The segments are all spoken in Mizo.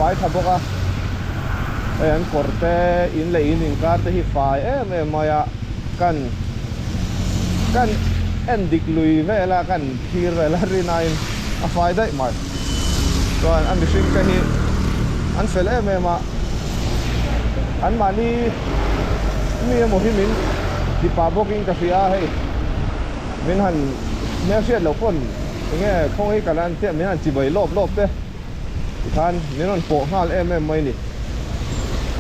fai tha bawk a, hei an kawr te in leh in inkar te hi fai em em mai a, kan kan en dik lui vel a, kan thlir vel a rinaiin a fai daih mai. Chuan a mihring te hi an fel em em a, anmahni mi emaw hi min ti pah bawkin ka hria a hei. Min han hmel hriat loh pawn enge khawngaih hi ka la chiah min han chibai lawp lawp te tikhan min rawn pawh nghal em em mai ni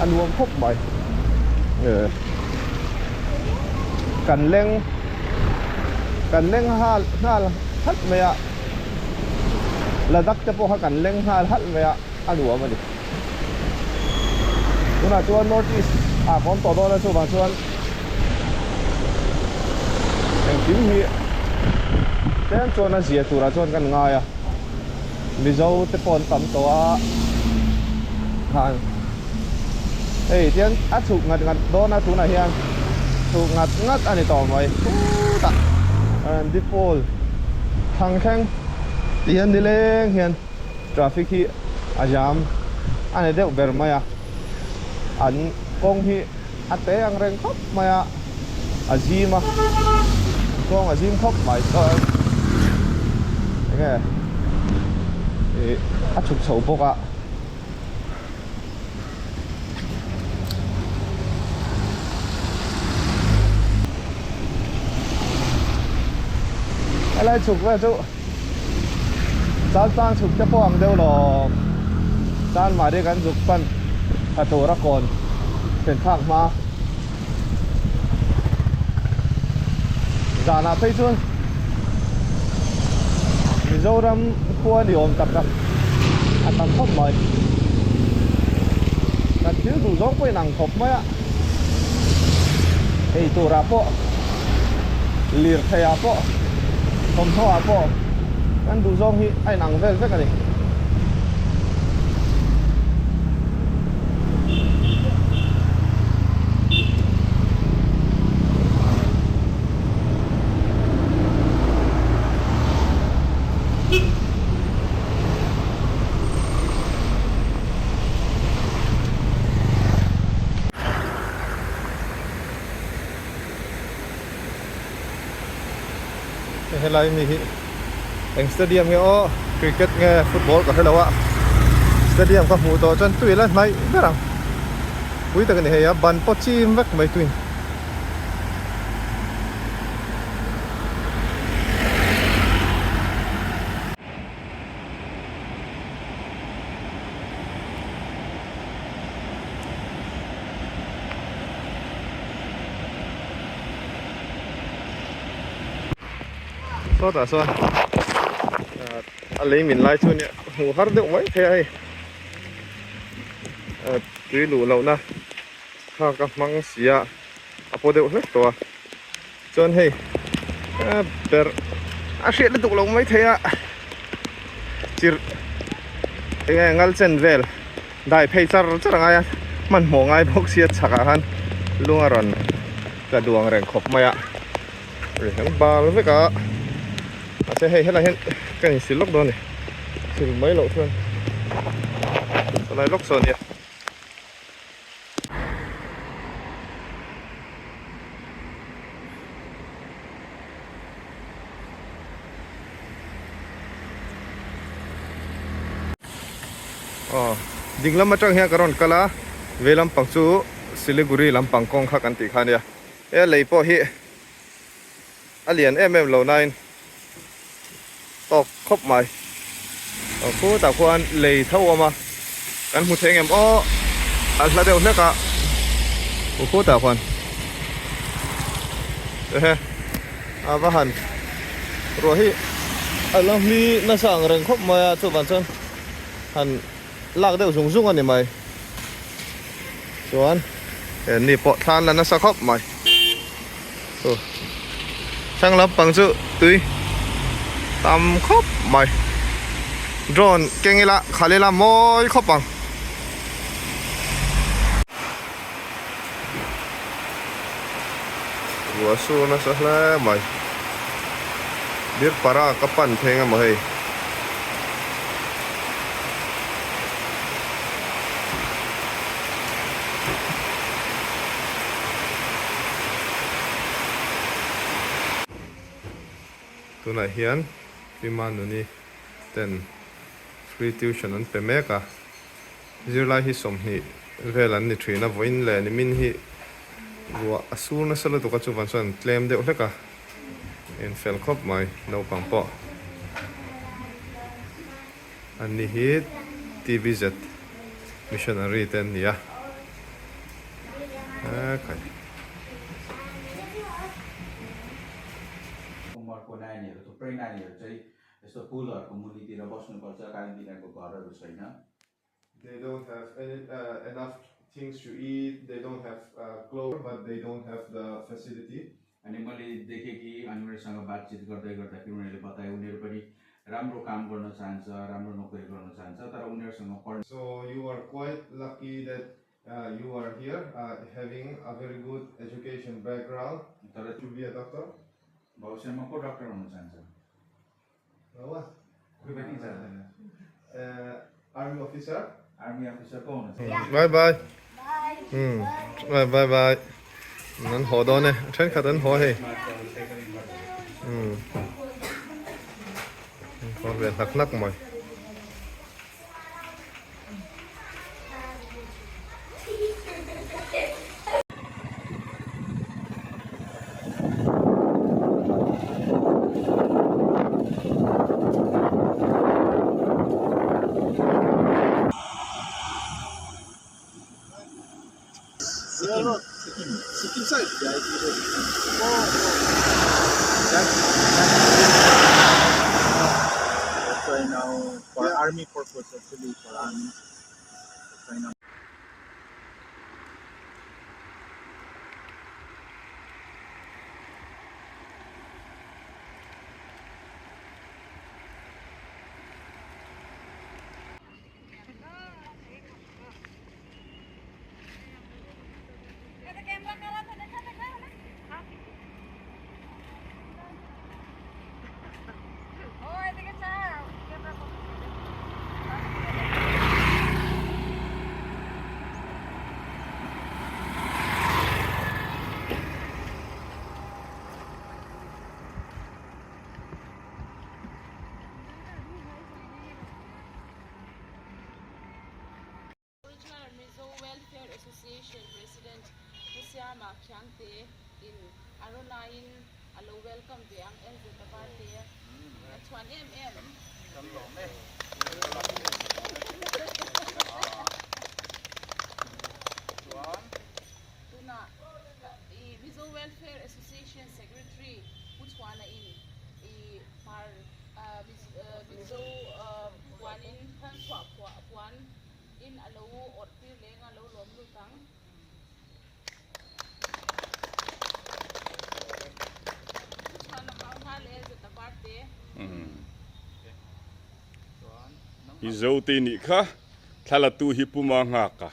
a nuam khawp mai kan leng kan leng nghal nghal halh mai a Ladakh te pawh kha kan leng nghal halh mai a a nuam a ni tunah chuan North East ah ka awm tawh dawn a chuvang chuan Engkim hi tlem chuan a zia turah chuan kan ngai a, Mizo te pawh an tam tawh a, khan hei tiang a chhuk ngat ngat dawn a tunah hian chhuk ngat ngat a ni tawh mai chutah Dipol thlang thleng ti hian nileng hian traffic hi a jam a ni deuh ber mai a, an kawng hi. A te ang reng khawp mai a, a zim a, kawng a zim khawp mai chuan enge ih a chhuk chho bawk a. Helai chhuk vel chu Chaltlang chhuk te pawh ang deuh lawm. Chanmari kan zuk pan tha tur a kawn thlen thlak hma. Zanah phei chuan Mizoram khua ni awm tak tak a tam khawp mai. Kan thil duh zawng pawhin ang khawp mai a. Ei turah pawh lirtheiah pawh thawmhnaw ah pawh kan duh zawng hi a inang vel vek a ni. Helai mi hi eng stadium nge aw cricket nge football ka hrelo a stadium ka hmuh tawh chuan tui la hnaih ber ang pui tak a ni hei a ban pawh chim vek mai tuin. Sawtah sawn a lei min lai chu nia hmuh har deuh mai thei a hei tui luh lohna kha ka hmang si a a paw deuh hlek tawh a chuan hei ber a hriat lutuk loh mai thei a chirh enge ngal chen vel dai phei char char a ngai a hmanhmawh ngai bawk sia chhakah khan lung a rawn tla duang reng khawp mai a ri an bal vek a mahse hei helai hian ka insil lawk dawn a ni sil mai loh chuan chulai lawk sawn a nia. Aw ding lam atang hian ka rawn kal a vei lampang chu Siliguri lampang kawng kha kan tih kha ania he lei pawh hi a lian em em lo nain tawk khawp mai aw khutah khuan lei tho a awm a kan hmu thei ngem aw a hla deuh hlek a aw khutah khuan ehe a va han ruah hi a la hmi nasa ang reng khawp mai a chuvang chuan han lak deuh zung zung a ni mai chuan he ni pawh thlan la nasa khawp mai. Aw thlang lampang chu tui tam khawp mai drone keng ila khalh ila mawi khawp ang. Ruah sur nasa hle mai Birpara ka pan phei emaw hei. Tunah hian Pi Manuni ten free tuition an pe mek a, zirlai hi 20 vel an ni thin a, vawiin leh nimin hi ruah a sur nasa lutuk a, chuvan chuan tlem deuh hlek a, infel khawp mai naupang pawh. Anni hi TBZ missionary te an ni a. Ekhai. उमरको नानीहरू थुप्रै नानीहरू चाहिँ यस्तो पुलहरूको मुनितिर बस्नुपर्छ कारण तिनीहरूको घरहरू छैन। They don't have any enough things to eat, they don't have clothes, but they don't have the facility. अनि मैले देखेँ कि अनि उनीहरूसँग बातचित गर्दै गर्दाखेरि उनीहरूले बताए उनीहरू पनि राम्रो काम गर्न चाहन्छ, राम्रो नोकरी गर्न चाहन्छ, तर उनीहरूसँग पढ्ने So you are quite lucky that you are here having a very good education background तर to be a doctor. भविष्यमा को डाक्टर हुन चाहन्छ? No one. कोही पनि चाहँदैन। Army officer. Army officer को हुन चाहन्छ? Bye bye. Umm bye bye. An haw dawn e, a thenkhat an haw hei. Umm an haw ve hnak hnak mai. That's why now for army purpose, actually for army. That's why now. Original Mizo Welfare Association President Pu Siama Khiangte in a rawnaiin a lo welcome ve ang LZ Varte a chhuan em em. Tunah i Mizo Welfare Association Secretary Pu Chhuana in i hmar Mizo puanin thanchhuah puan in a lo awrh tir leng a lo lawm lut ang. Pu Chhuana hmang hma leh zeta parte. Hi Zote nih kha thlalatu hi puma ngak a.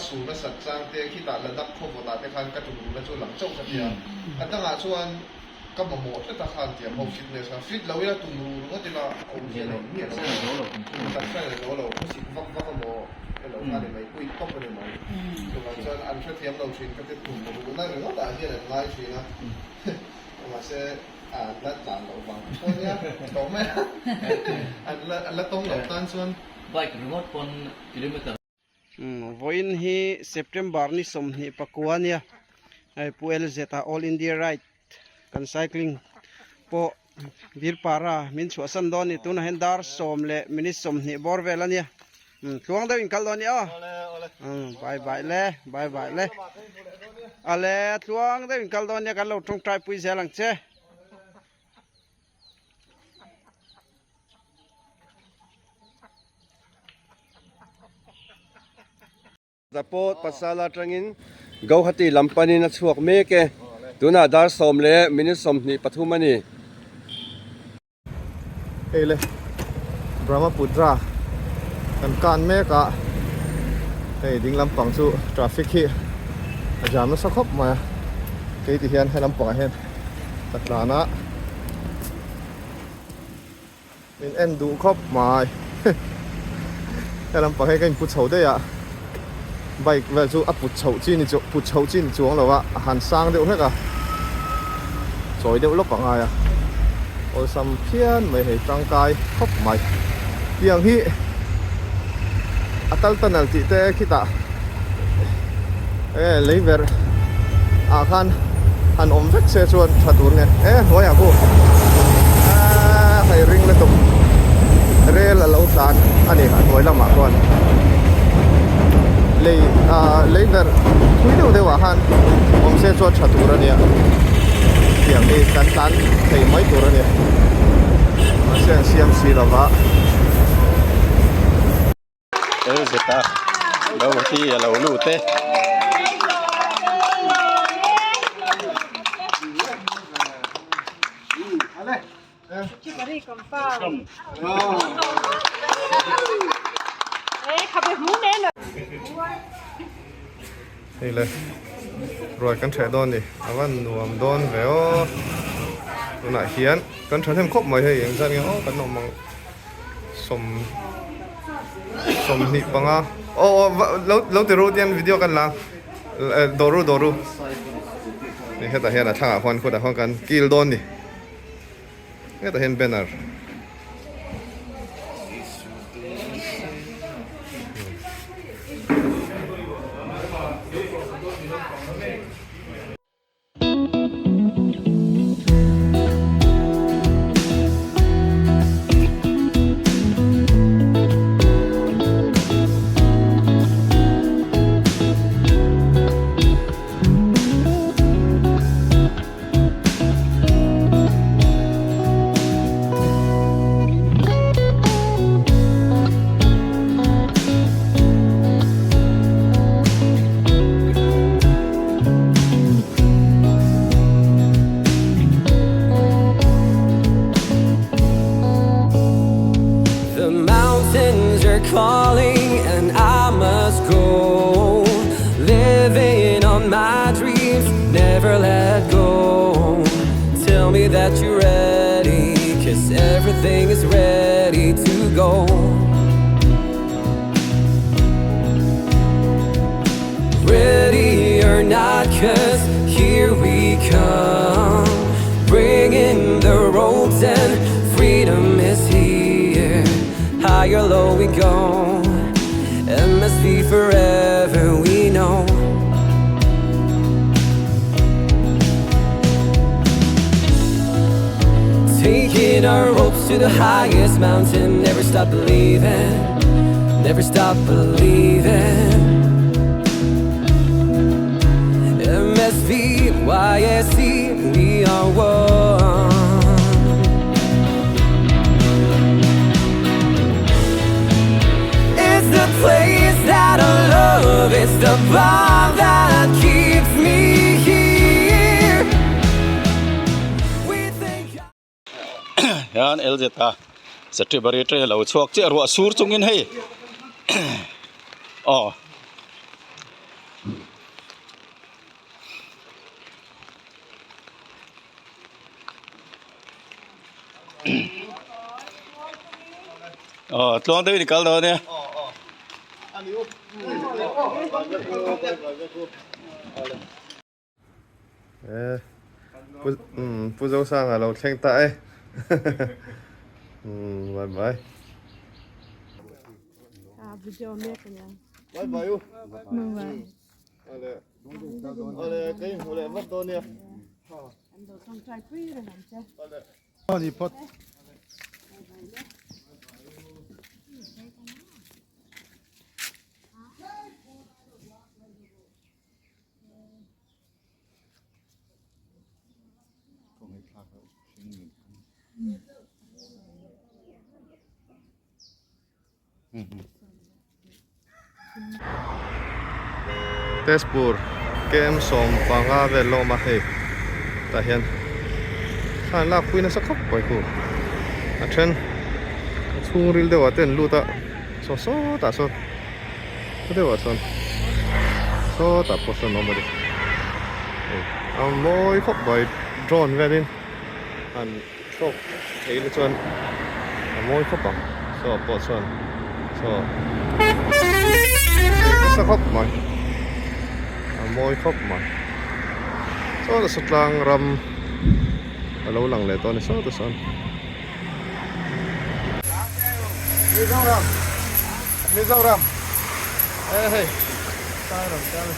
sur nasat chang te khitah Ladakh khaw vawtah te khan ka tum ruhna chu lang chauh ka tia. A dangah chuan ka mamawh tlat a khan tiang ho fitness kha fit lo ila tum ruh ringawt ila a awmzia nei miah lo a, taksa nei zo lo, khawsik vak vak emaw elo kha a ni mai, pui tawp a ni mai. Chuvang chuan an hrethiam lo thin ka ti tum ruhna ringawt ah hian an ngai thin a, mahse an la tlan loh vang pawh nia tawh mai a, an la an la tawng loh tan chuan. Bike ringawt pawn kilometer. Vawiin hi September ni 24 ania hei Pu LZ a All India Ride kan cycling pawh Birpara min chhuahsan dawn a ni tunah hian dar sawm leh minute sawmhnih bawr vel ania tluang deuh in kal dawn a ni aw bye bye le bye bye le ale tluang deuh in kal dawn a nia kan lo tawngtai pui zel ang che. Zapawt pasal atangin Gauhati lam panin a chhuak mek e. Tunah dar sawm leh minute 23 a ni. Hei le Brahmaputra kan kan mek a, hei ding lampang chu traffic hi a jam nasa khawp mai a, keiti hian he lampangah hian ka tlan a. Min en duh khawp mai. He lampang hi ka inpu chho daih a, bike vel chu a put chhoh chi ni chu put chhoh chi ni chuang lo a, a han sang deuh hlek a, chawi deuh lawk a ngai a, awlsam phian mai hei tangkai khawp mai. Tiang hi a tal tunnel tih te khitah e lei verh ah khan han awm vek se chuan tha tur nge e hnuaiah pawh aaa hei ring lutuk rel a lo tlan a ni a hnuai lamah chuan lei ah lei verh thui deuh deuh ah khan awm se chuan tha tur a nia tiang hi kan tlan thei mai tur a ni mahse an siam si lova. Elzeta lo hi a lo lut e. Hei le ruai kan ṭheh dawn ni a van nuam dawn ve aw tunah hian kan ṭhahnem khawp mai hei engzat nge aw kan awm ang. Sawm sawmhnih panga aw aw lo lo ti ru tian video kan la dawr ru dawr ru ni hetah hian a thlangah khuan khutah khuan kan kil dawn ni hetah hian banner. The mountains are calling and I must go Living on my dreams, never let go Tell me that you're ready, cause everything is ready to go Ready or not, cause here we come Bringing the ropes and freedom is here High or low we go MSV forever we know Taking our ropes to the highest mountain Never stop believing Never stop believing MSV, YSC, we are one It's the place that I love It's the bond that keeps me here We think Hian LZ a Satribari atanga lo chhuak chiah ruah sur chungin hei aw. Aw tluang deuhin i kal dawn nia. Pu Zosanga lo thleng ta e. Bye bye. Video mek ania. Bye bye u. Bye bye. Ale. Ale kei hmu leh vat dawn nia. An lo tawngtai pui reng ang che. Ale. Ni phawt. Tezpur kem 15 vel lawm a hei tah hian thla an lak pui nasa khawp mai khu a then a chhungril deuh ah te an lut a saw sawtah sawn khaw deuh ah sawn sawtah pawh sawn a awm a ni hei a mawi khawp mai drone velin an thlawk thei na chuan a mawi khawp ang saw pawh chuan saw nasa khawp mai a mawi khawp mai saw nasa tlang ram a lo lang leh tawh a ni sawtah sawn. Mizoram Mizoram e hei tlang ram kal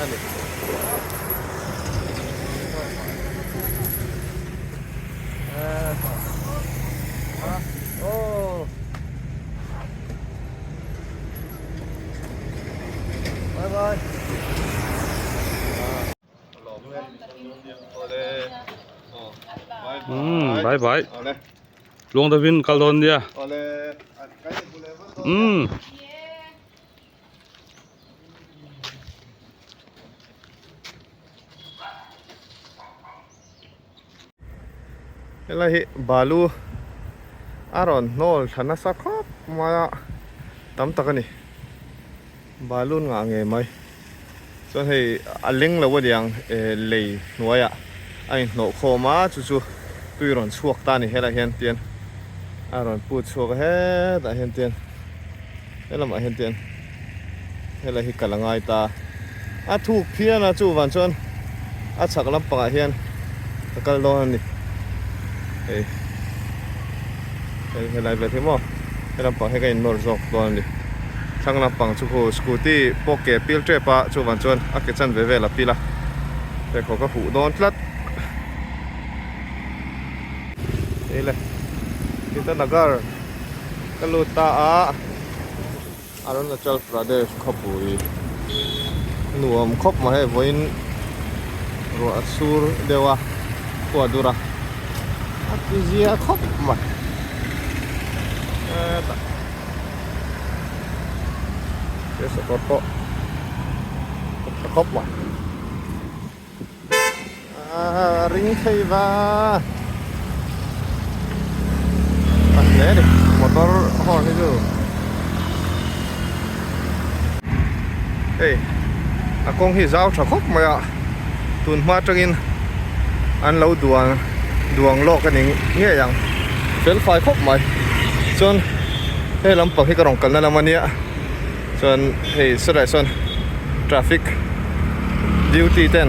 a ni. Bye bye. Bye bye. Tluang deuhin kal dawn nia. Umm. Helai hi balu a rawn hnawl thla nasa khawp mai a, tam tak a ni. Balu ngah ngei mai. Chuan hei a leng lo a niang lei hnuaiah a inhnawh khawm a, chu chu tui rawn chhuak ta a ni helaiah hian tian a rawn put chhuak a hetah hian tian helamah hian tian helai hi kal a ngai ta a thuk phian a chuvang chuan a chhak lampangah hian ka kal dawn a ni hei hei helai vel hi maw he lampang hi ka innawr zawk dawn a ni thlang lampang chu khu scooty pawh ke pil tep a chuvang chuan a ke chan ve vel a pil a pheikhawk a huh dawn tlat hei le Itanagar ka lut ta a. Arunachal Pradesh khawpui nuam khawp mai hei vawiin ruah a sur deuh a khua dur a a ti zia khawp mai hetah thil sakawr pawh a tha khawp mai a ring thei va a hle a ni motor horn hi chu hei a kawng hi zau tha khawp mai a tun hma atangin an lo duang duang lawk a ni ngei ang fel fai khawp mai chuan hei lampang hi ka rawn kalna lam a nia. Chuan hei sawtlaiah sawn traffic duty ten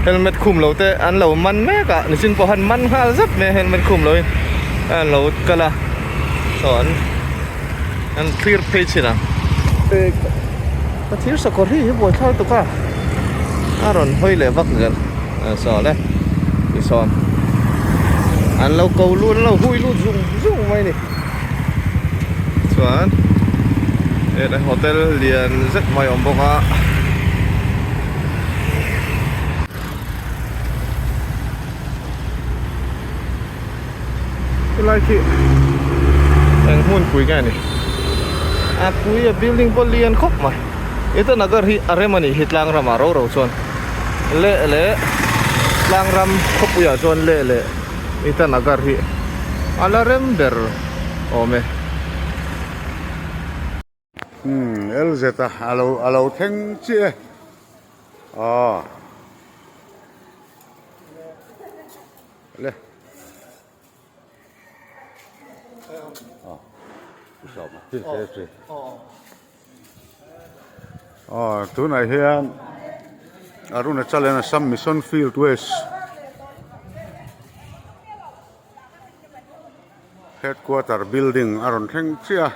helmet khum lo te an lo man mek a nichin pawh han man nghal zet mai a helmet khum lo in an lo kal a saw an an clear phei chin ang ka thir sakawr hi hi buaithlak tuk a a rawn hawi leh vak zel saw le tisawn an lo ko lut an lo hui lut zung zung mai a ni. Chuan helai hotel lian zet mai a awm bawk a. Helai khi eng hmun pui nge ni a pui a building pawh lian khawp mai Itanagar hi a rem a nih hi tlang ramah ro ro chuan leh leh tlang ram khawpuiah chuan leh leh. Itanagar hi a la rem ber awm e. Umm LZ a alo alo thleng chiah e aw le aw. Aw tunah hian Arunachal and Assam Mission Field West Headquarter building a rawn thleng chiah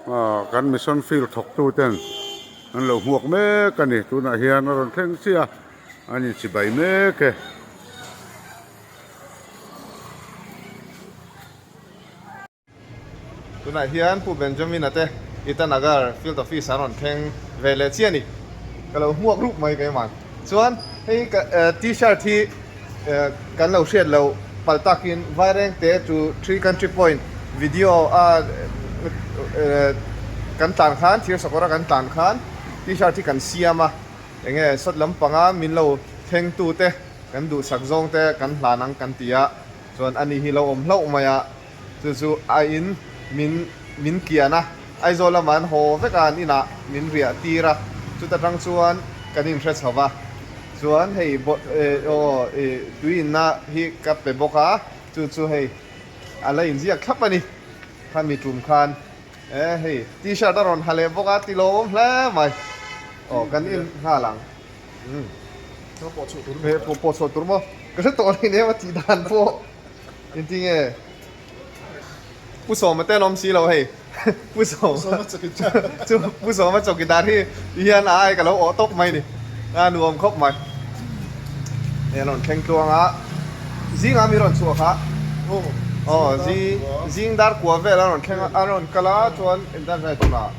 a aw kan Mission Field thawk tu ten an lo hmuak mek a ni tunah hian a rawn thleng chiah a an inchibai mek e. Tunah hian Pu Benjamin-a te Itanagar Field Office an rawn thleng ve leh chiah a ni. Ka lo hmuak rup mai keimah. Chuan hei T-shirt hi kan lo hriat loh palh takin Vairengte to Three Country Point video a kan tlan khan thir sakawra kan tlan khan T-shirt hi kan siam a, enge sawt lampanga min lo thlengtute kan duhsak zawngte kan hlan ang kan ti a, chuan ani hi lo awm hlauh mai a. Chu chu a in min min kian a, Aizawl lamah an haw vek a, an inah min riah tir a, chuta tang chuan kan inhre chho va, chuan hei aw tui inna hi ka pe bawk a, chu chu hei a la inziak thlap a ni, khami tum khan e hei t-shirt a rawn ha leh bawk a, ti lawm hle mai, aw kan in nghal ang. Pawh chhuah tur maw? Ka hre tawh reng em a tih dan pawh. Engtinge Pu Sawma te an awm si lo hei Pu Sawma chu Pu Sawma chawkidar hi hian a ai ka lo awh tawp mai ni a nuam khawp mai hei an rawn thleng tluang a zingah mi rawn chhuah kha aw zing dar kua vel a rawn thleng a a rawn kal a chuan engtan vel tunah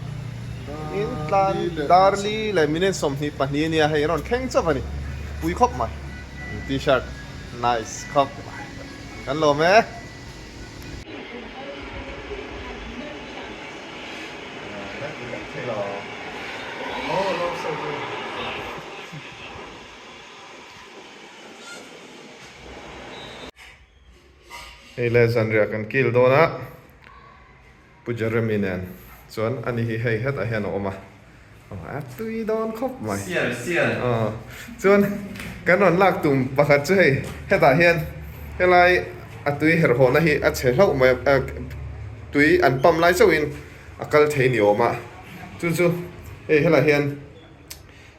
in tlan darli leh minute 22 a nia hei a rawn thleng chauh a ni pui khawp mai t-shirt Nice khawp kan lawm e. Hei le zanriah kan kil dawn a. Pu Jeremy nen chuan ani hi hei hetah hian a awm a, a tui dawn khawp mai. Sial sial. Aw chuan kan rawn lak tum pakhat chu hei hetah hian helai a tui herhawhna hi a chhe hlauh mai a, tui an pump lai chauhin a kal thei ni awm a, chu chu hei helai hian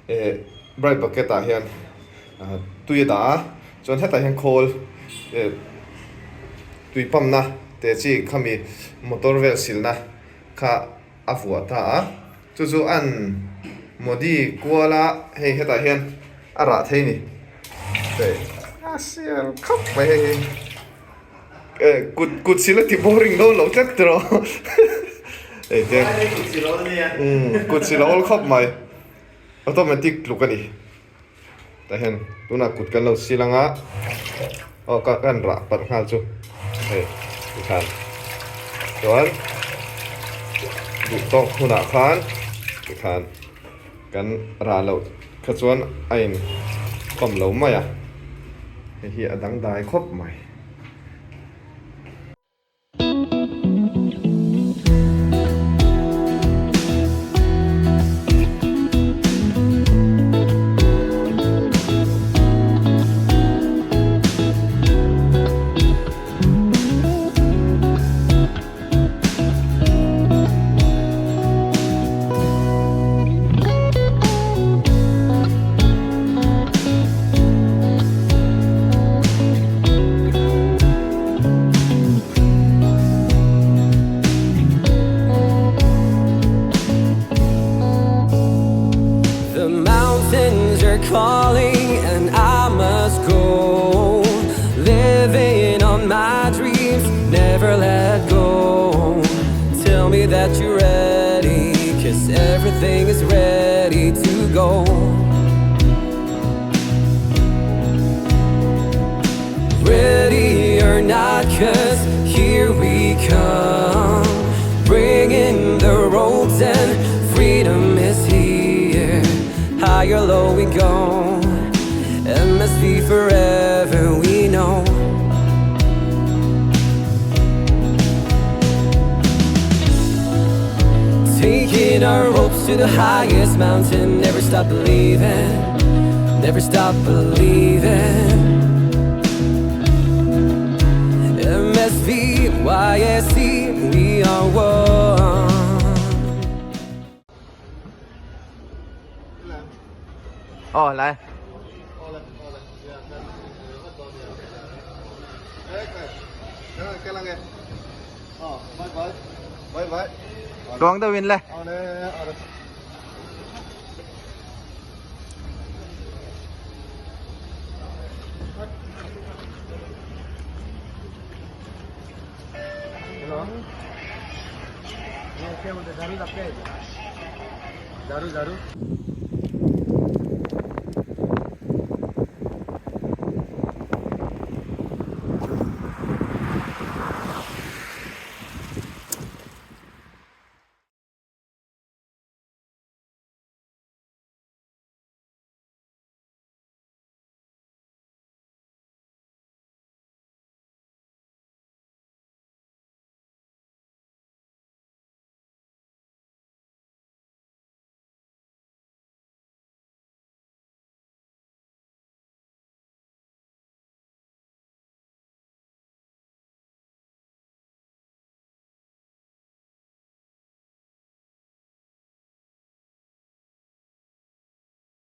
eh bright bucket ah hian tui a dah a chuan hetah hian khawl eh tui pump na te chi khami motor vel silna kha a vuah ta a chu chu an modi kual a hei hetah hian a rah thei a ni hei a sial khawp mai hei hi eh kut kut sil a ti boring dawn lo tlat tiraw hei te kut sil a awl khawp mai. Automatic tluk a ni. Tah hian tunah kut kan lo sil anga aw ka kan rah palh nghal chu hei tikhan chuan duh tawk hunah khan tikhan kan rah loh kha chuan a in pump lo mai a hei hi a dangdai khawp mai. The mountains are calling and I must go Living on my dreams, never let go Tell me that you're ready, cause everything is ready to go Ready or not, cause here we come Bringing the ropes and freedom is here High or low we go MSV forever we know Taking our hopes to the highest mountain Never stop believing Never stop believing. V Y S E, we are one. 哦，来。Tuang daw win le.